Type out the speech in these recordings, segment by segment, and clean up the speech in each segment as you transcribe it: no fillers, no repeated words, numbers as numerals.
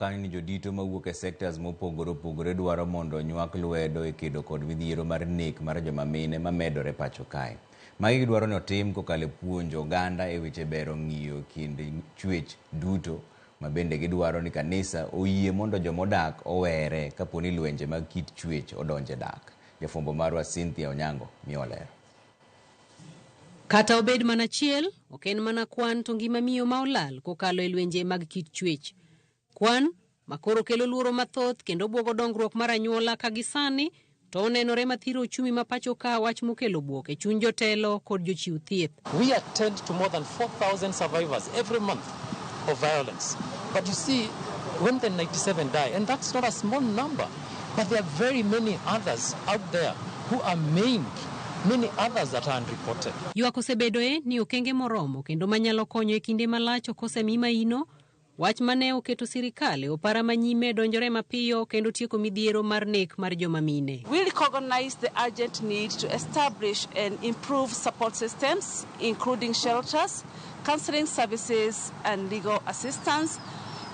Kanyo ni jodito mawuok e sectors mopogore opogore dwaro mondo onywak lwedo e kedo kod midhiero mar nek mar joma mine mamedore pacho kae. Magi gidwaro ni otim kokalo e puonjo oganda e weche bero ng'iyo kind chwech duto ma bende gidwaro ni kanisa oyie mondo jomodak owere kapo ni lwenje mag kit chwech odonje dak. Jafwambo marwa Cynthia Onyango miyo ler. Kata obed mana achiel, ok en mana kwan to ngima miyo ma olal kokalo e lwenje mag kit chwech. Kwan ma koro kelo luoro mathoth kendo buogo dongruok mar anyuola ka gisani to onenore mathiro uchumi ma pacho ka wach mokelo buok e chuny jotelo kod jochiw thieth. We attend to more than 4,000 survivors every month of violence. But you see, when the 97 die, and that's not a small number, but there are very many others out there who are maimed, many others that are unreported. Ywak osebedoe ni okenge moromo kendo manyalo konyo e kinde malach ok osemi maino. Wach mane oketo sirikal e opara manyime donjore mapiyo kendo tieko midhiero mar nek mar joma mine. We recognize the urgent need to establish and improve support systems, including shelters, counseling services, and legal assistance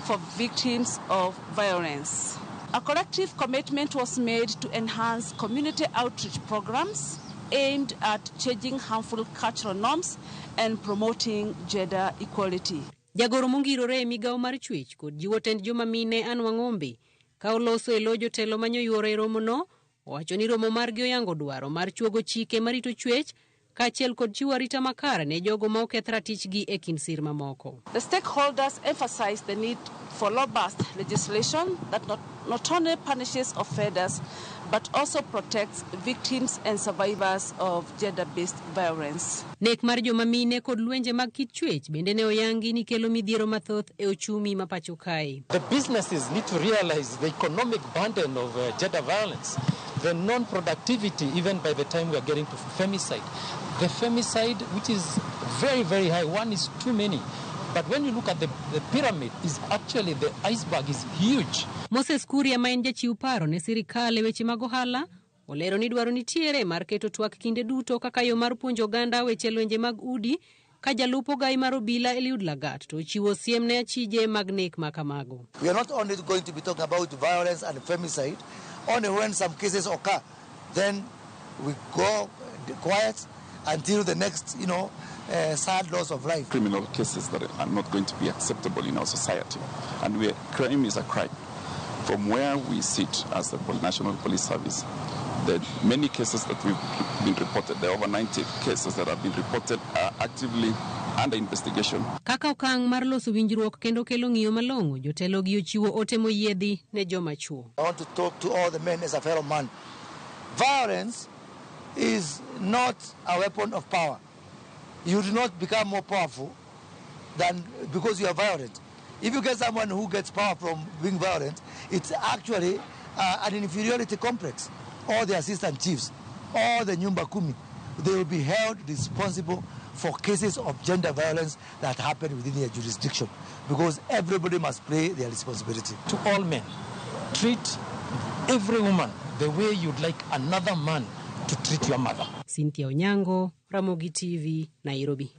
for victims of violence. A collective commitment was made to enhance community outreach programs aimed at changing harmful cultural norms and promoting gender equality. Jagoro mongirore e migawo mar chwech kod jiwo tend joma mine Anne Wang'ombe ka oloso e lo jotelo manyoyuoro e romono owacho ni romo margi oyango dwaro mar chuogo chike marito chwech kaachiel kod chiwo arita makare ne jogo ma oketh ratichgi e kind sir mamoko. The stakeholders emphasized the need for robust legislation that not only punishes offenders but also protects victims and survivors of gender-based violence. Nek mar joma mine kod lwenje mag kit chwech bende ne oyangi ni kelo midhiero mathoth e ochumi ma pacho kae. The businesses need to realize the economic burden of gender violence, the non-productivity even by the time we are getting to femicide. The femicide, which is very, very high, one is too many. But when you look at the pyramid, is actually the iceberg is huge. Moses Kuria ma en jachiw paro ne sirikal e weche mag ohala olero ni dwaro nitiere mar keto twak kinde duto kaka yo mar puonjo oganda weche lwenje mag udi ka jalup ogai mar obila Eliud Lagat to ochiwo siem ne achije mag nek ma kamago. We are not only going to be talking about violence and femicide, only when some cases occur, then we go quiet until the next sad loss of life. Criminal cases that are not going to be acceptable in our society. And crime is a crime. From where we sit as the National Police Service, the many cases that we've been reported, there are over 90 cases that have been reported are actively under investigation. Kaka okang' mar loso winjruok kendo kelo ng'iyo malong'o, jotelo gi ochiwo ote moyiedhi ne joma chuo. I want to talk to all the men as a fellow man. Violence is not a weapon of power. You do not become more powerful than because you are violent. If you get someone who gets power from being violent, it's actually an inferiority complex. All the assistant chiefs, all the Nyumba Kumi, they will be held responsible for cases of gender violence that happen within their jurisdiction, because everybody must play their responsibility. To all men, treat every woman the way you'd like another man to treat your mother. Cynthia Onyango, Ramogi TV, Nairobi.